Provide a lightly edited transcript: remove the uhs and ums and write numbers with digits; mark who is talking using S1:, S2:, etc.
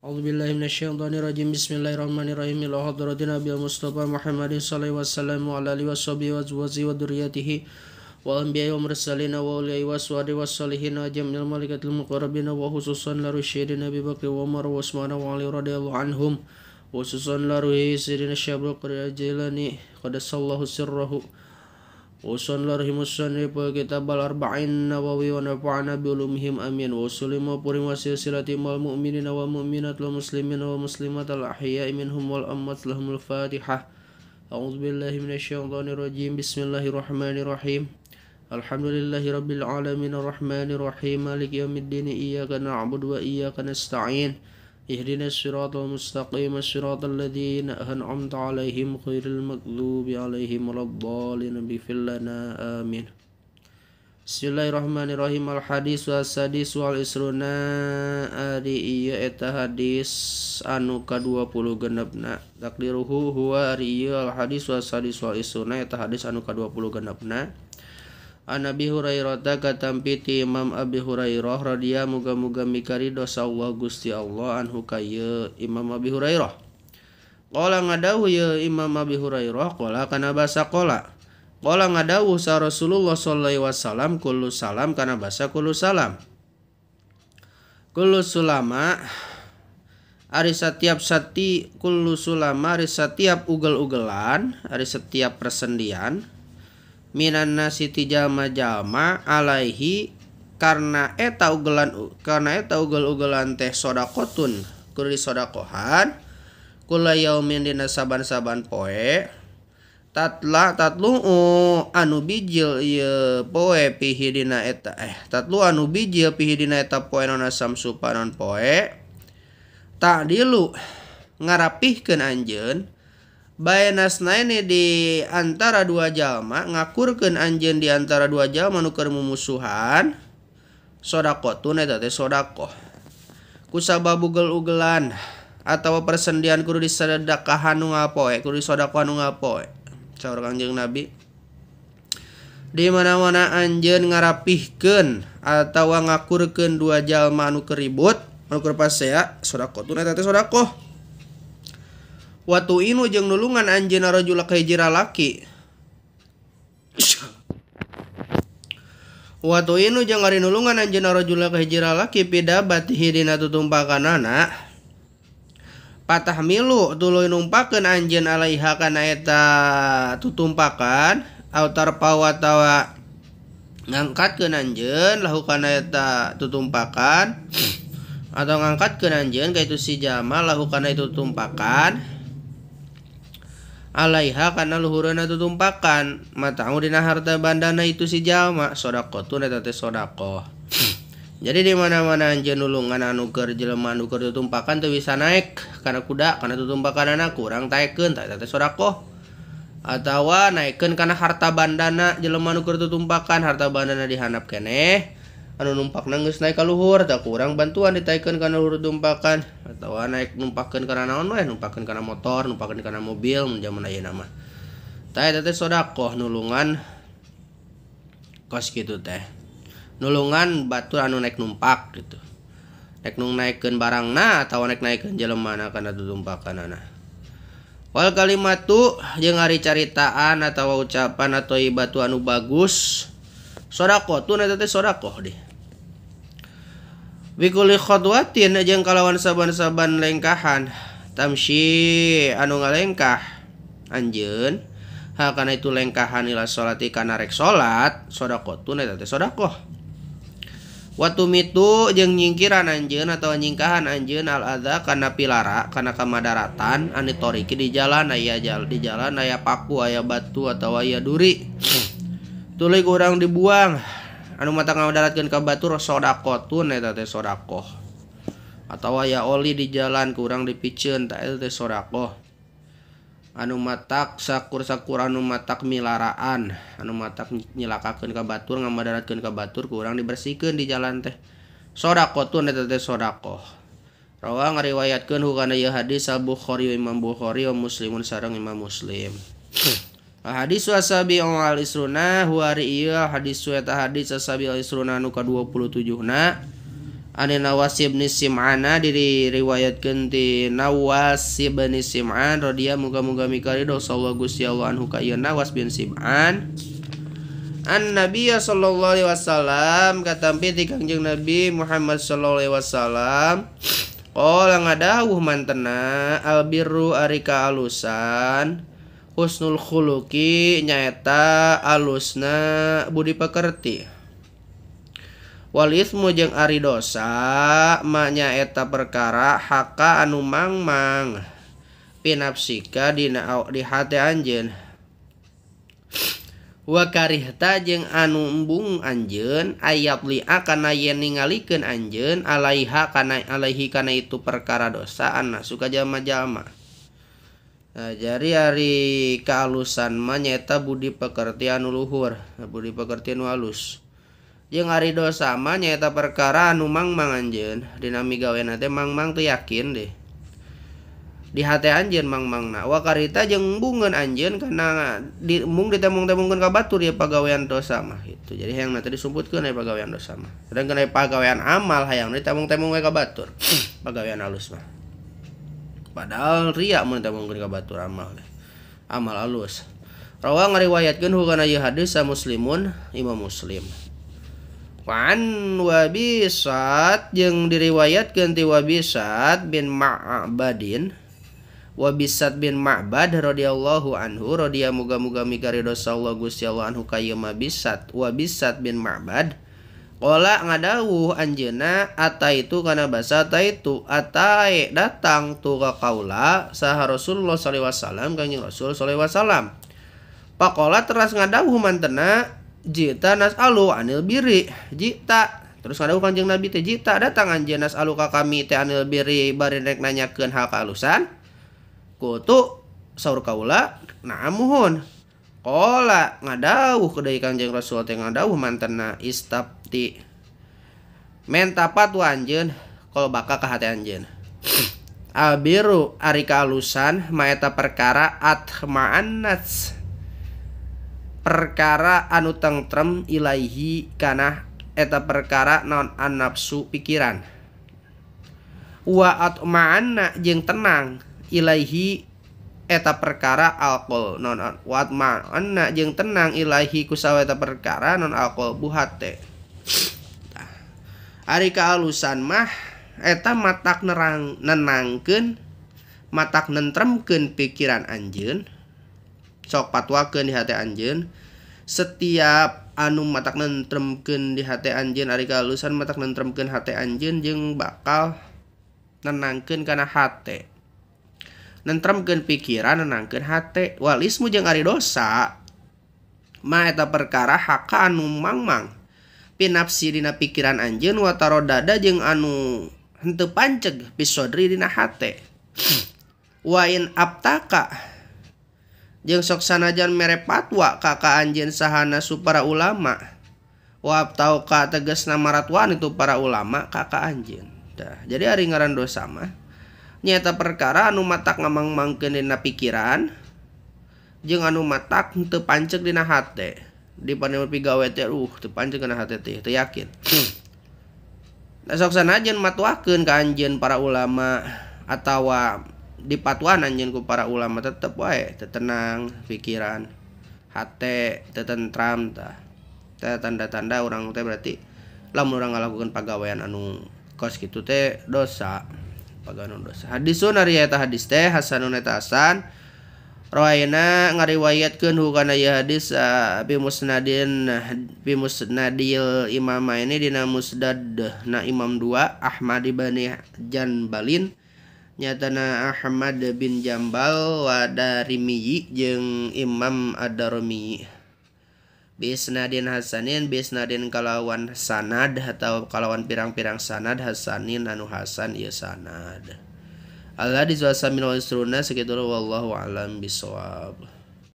S1: A'udzubillahi minasyaitonirrajim. Bismillahirrahmanirrahim. Ila hadratin Nabi Mustafa Muhammadin sallallahu alaihi wasallam wa ala alihi washabihi wa azwajihi wa dzurriyyatihi wa anbiya'i wa mursalin wa awliya'i wa aswadi wa sholihin wa jamil malaikatil muqarrabin wa khususan la rusyidin Abi Bakr wa Umar wa Utsman wa Ali radhiyallahu anhum wa khususan la ruhi sayyidina Syabul Qadir Jilani qaddasallahu sirrahu wa sallallahu musannif kitab al-arba'in nawawi wa nafa'ana bi ulumihim amin wa sallimu wa silsilati wal mu'minina wal mu'minat wal muslimina wal muslimat al ahya'i minhum wal amwat lahumul fatihah. A'udzu billahi minasyaitonir rajim. Bismillahirrahmanirrahim. Alhamdulillahi rabbil alamin arrahmanir rahim maliki yaumiddin iyyaka na'budu wa iyyaka nasta'in ihdinas siratal mustaqim siratal ladzina an'amta 'alaihim ghairil maghdubi 'alaihim waladdallin. Ighfir lana amin. Bismillahirrahmanirrahim. Al hadis was-sadis wal isruna ari ieu eta hadis anu ka-20 genepna. Takdiruhu huwa ari ieu al hadis was-sadis wal isruna eta hadis anu ka-20 genepna. An Abi Hurairah katampi ti Imam Abi Hurairah radhiyallahu muga-muga mikarido Allah Gusti Allah anhu ka ieu Imam Abi Hurairah. Qala ngadawuh ieu Imam Abi Hurairah qala kana basa qala. Qala ngadawuh sa Rasulullah sallallahu alaihi wasallam kullu salam kana basa kullu salam. Kullu sulama ari setiap sati kullu sulama ari setiap ugel-ugelan ari setiap persendian minan nasi ti jalma-jalma alaihi karena eta ugelan karena eta ugel-ugelan teh sedekotun kudu disodakohan kula yaumin dina saban-saban poe tatla tatlu anu bijil ieu poe pihi dina eta tatlu anu bijil pihi dina eta poe nona samsu panon poe ta'dilu ngarapihkeun anjeun baenasnaini di antara dua jalma ngakurkeun anjeun di antara dua jalma nu keur mumusuhan sedekotun eta teh sedekah kusabab ugel-ugelan atawa persendian kudu disedekahan nu ngapoe kudu disedekahan nu ngapoe saur Kangjeng Nabi di mana-mana anjeun ngarapihkeun atawa ngakurkeun dua jalma anu keur ribut anu keur pasea sedekotun eta teh sedekah. Watu inu jeung nulungan anjeunna rajul ka hiji lalaki. Watu inu jeung ari nulungan anjeunna rajul ka hiji lalaki pidabatihi dina tutumpakanana. Patahmilu tuluy numpakeun anjeun alaiha kana eta tutumpakan autar pawatawa ngangkatkeun anjeun lahu kana eta tutumpakan atau ngangkatkeun anjeun ka itu si jalma lahu kana itu tutumpakan alaiha kana luhureuna tutumpakan mata'u dina harta bandana itu si jalma sedekotun eta teh sedekah. Jadi di mana-mana anjeun nulungan anu keur jelema anu keur tutumpakan teu bisa naik kana kuda kana tutumpakanana kurang taekeun eta teh sedekah. Atawa naikeun kana harta bandana jelema anu keur tutumpakan harta bandana dihandap keneh anu numpakna geus naik ka luhur tah kurang bantuan ditaikeun kana luhur tumpakan atawa naik numpakeun kana naon we numpakeun kana motor numpakeun kana mobil mun jaman ayeuna mah tah eta teh sedekah nulungan kos kitu teh nulungan batur anu naik numpak gitu naik nu naikeun barangna atawa naik naikeun jelemana kana tutumpakanana. Wal kalimatu jeung ari caritaan atawa ucapan atau ibatu anu bagus sedekah eta teh sedekah deh. Bikuli khotwatin jeung kalawan saban-saban lengkahan tamsi anu ngalengkah anjeun ha kana itu lengkahan ila salati kana rek salat sedekatun eta teh sedekah. Watu mitu jeung nyingkiran anjeun atawa nyingkahan anjeun al adza kana pilara kana kamadaratan anu toriki di jalan aya di jalan aya paku aya batu atawa aya duri tuluy kurang dibuang anu mata ngadaratkeun ka batur sedekotun eta teh sedekah atawa aya oli di jalan kurang dipiceun tah eta teh sedekah anu matak sakur-sakur anu matak milaraan anu matak nyilakakeun ka batur ngamadaratkeun ka batur kurang dibersihkeun di jalan teh sedekotun eta teh sedekah. Rawa ngariwayatkeun hukana ieu hadis Al Bukhari Imam Bukhari wa Muslimun sareng Imam Muslim. Hadis wasabi al isruna huwa ari ieu hadis eta hadis wasabi al isruna anu ka-27 na Ani Nawas bin Sim'ana diriwayatkeun ti Nawas bin Sim'an radhiyallahu muga-muga mikaridho Allah Gusti Allah anhu ka ieu Nawas bin Sim'an. An Nabi sallallahu alaihi wasallam katampi ti Kangjeng Nabi Muhammad sallallahu alaihi wasallam qala ngadawuh mantena albirru ari kaalusan husnul khuluqi nyaeta alusna budi pekerti. Wal ismu jeung ari dosa ma nyaeta perkara haka anu mangmang pinafsika dina di hate anjeun. Wa karihta jeung anu embung anjeun ayat li'a kana yen ningalikeun anjeun alaiha kana alaihi kana itu perkara dosa anna suka jalma-jalma. Nah, jadi ari kaalusan mah nyaeta budi pekerti anu luhur, budi pekerti anu alus. Jeung ari dosa mah nyaeta perkara anu mangmang anjeun dina migawena teh mangmang teu yakin deh. Di hate anjeun mangmangna wa karita jeung embungeun anjeun kana di embung ditembung-tembungkeun ka batur ieu pagawean dosa mah gitu. Jadi hayangna teh disumputkeun aya pagawean dosa mah. Sedangkan aya pagawean amal hayangna ditembung-tembung we ka batur. Pagawean alus mah. Padahal ria mun ditembungkeun ka batur amal teh. Amal alus. Rawa ngariwayatkeun hukana ieu hadis sa Muslimun Imam Muslim. Wan Wabisat jeung diriwayatkeun ti Wabisat bin Ma'badin Wabisat bin Ma'bad radhiyallahu anhu radhiya muga-muga mikaridho Allah Gusti Allah anhu ka ieu Mabisat Wabisat bin Ma'bad qala ngadawuh anjeunna ataitu kana basa ataitu atae datang tu ka kaula saha Rasulullah sallallahu alaihi wasallam kanjeng Rasul sallallahu alaihi wasallam faqala teras ngadawuh mantena jita nas'alu anil biri jita terus ngadawuh kanjeng Nabi teh jita datang anjeun nas'alu ka kami teh anil biri bari rek nanyakeun hal kaalusan kutu saur kaula naam muhun qala ngadawuh deui kanjeng Rasul teh ngadawuh mantena istafti menta patwa anjeun kolbaka ka hate anjeun albiru ari kaalusan maeta perkara atma'annats perkara anu tentrem ilaihi kana eta perkara naon annafsu pikiran wa atma'anna jeung tenang ilaihi eta perkara alqol non wa atma'anna jeung tenang ilaihi kusawa eta perkara non alqol buhate. Ari kaalusan mah eta matak nerang nenangkeun matak nentremkeun pikiran anjeun sok patwakeun di hate anjeun setiap anu matak nentremkeun di hate anjeun ari kaalusan matak nentremkeun hate anjeun jeung bakal nenangkeun kana hate nentremkeun pikiran nenangkeun hate wal ismu jeung ari dosa ma eta perkara haka anu mangmang pinafsi dina pikiran anjeun wa tarodada jeung anu henteu panceg pisodri dina hate wa in abtaka jeung sok sanajan mere patwa ka ka anjeun sahana su para ulama wa abtau ka tegasna maratwan itu para ulama ka ka anjeun. Tah jadi ari ngaran dosa mah nyaeta perkara anu matak ngamang-mangkeun dina pikiran jeung anu matak teu panceg dina hate di paneu pigawe teh teu panceg dina hate teh teu yakin. Nah sok sanajan matwakeun ka anjeun para ulama atawa dipatuan anjeun ku para ulama tetep wae teu tenang pikiran hate teu tentram tah teh tanda-tanda urang teh berarti lamun urang ngalakukeun pagawean anu kos kitu teh dosa pagawean dosa. Hadisun ari eta hadis teh hasanun eta hasan rawaina ngariwayatkeun hukana ieu hadis bi musnadin bi musnadil imama ini dina musnad na imam 2 Ahmad bin Janbalin nyatana Ahmad bin Jambal wa Darimi jeung Imam Ad-Darimi bisnadin hasanin bisnadin kalawan sanad atau kalawan pirang-pirang sanad hasanin anu hasan ieu sanad. Al hadis wa samin wa isruna sakitu wallahu alam bisawab.